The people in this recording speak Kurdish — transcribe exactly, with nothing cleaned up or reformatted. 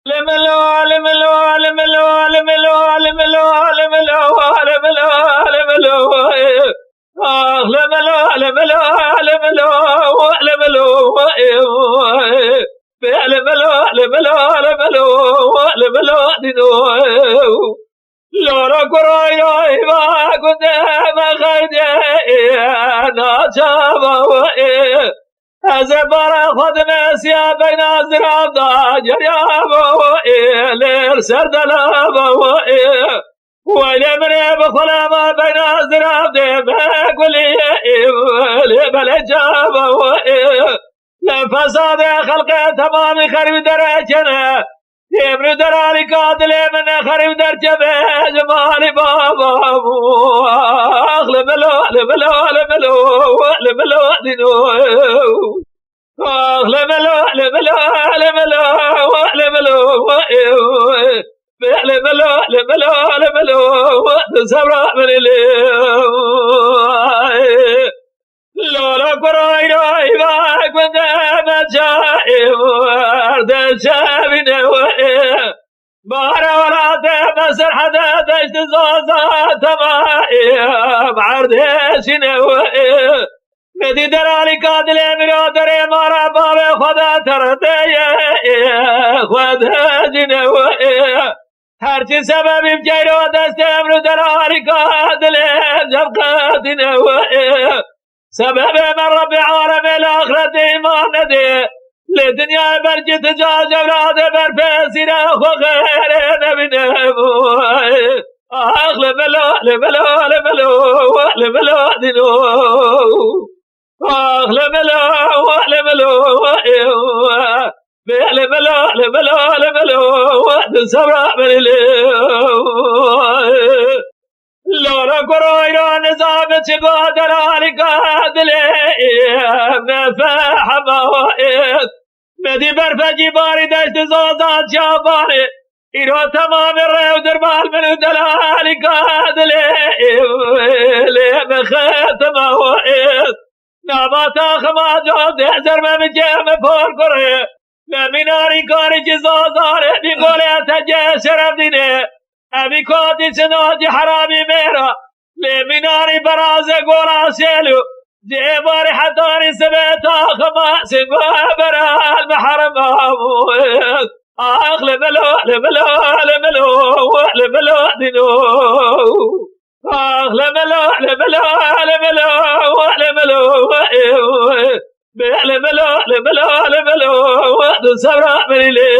Lemelo, lemelo, lemelo, lemelo, lemelo, lemelo, lemelo, lemelo, eh. Ah, lemelo, lemelo, lemelo, lemelo, eh. Be, lemelo, lemelo, lemelo, lemelo, dino, eh. Lora kuray ray va gunde me xeyde, eh, na çava, eh. Ez ê bara xwe dimesiya beyna zirav da ceriyabo, ê, lê li ser delabo, ê. Weylê min ê bi xwe lama beyna zirav dê me guliyê, ê, lê belê cabo, ê. Li fesadê xelqê temamî xerîb derekene, Emrû deralîka dilê min xerîb derkeve ji malî babam. Ax, li milo, li milo, li milo, li milo dîno. Ax, li milo, li milo, li milo, li milo, li milo, li milo, li milo, di sebra min lê. Lala kuray ray va gundê me çayê war de çavîne we. Bahre welatê me serhede deşt zaza temayê erdê çîne we. Nedî deralîka dilê mira derê mara bavê xwe de terdeye xwe de cîne we. Her çi sebebî bikeyro destê emr û derarîka dilê cevqetîne we. Sebebê me Rebbê alemê li axretê îman nedê. Lê dinyayê belkî ti ca cevradê berpêsîre xwe xêrê nebîne. Ax, li milo, li milo, li milo, li milo dîno. Ax, li milo, li milo, li milo, li milo, li milo, di sebra min lê. Lora kurayra nizam çi go deralîka dilê me fehma. Medî berfekî barî deşt zaza çabanê. Îro temamê rêw dirbal min û delalîka dilê lê me xetima. Nabata xema cadê zerme bike me por kurê. Me mînarî karî ki zazarê bî golê teke şeref dînê. Evî kotî çino cî heramî mêra. Lê mînarî beraze gola şêlû. Cê barî hetarî sibê taxima singo beral mehrema. Ax, li milo, li milo, li milo, li milo dîno. Ax, li milo, li milo, li milo, li milo, li milo, li milo, di sebra min lê.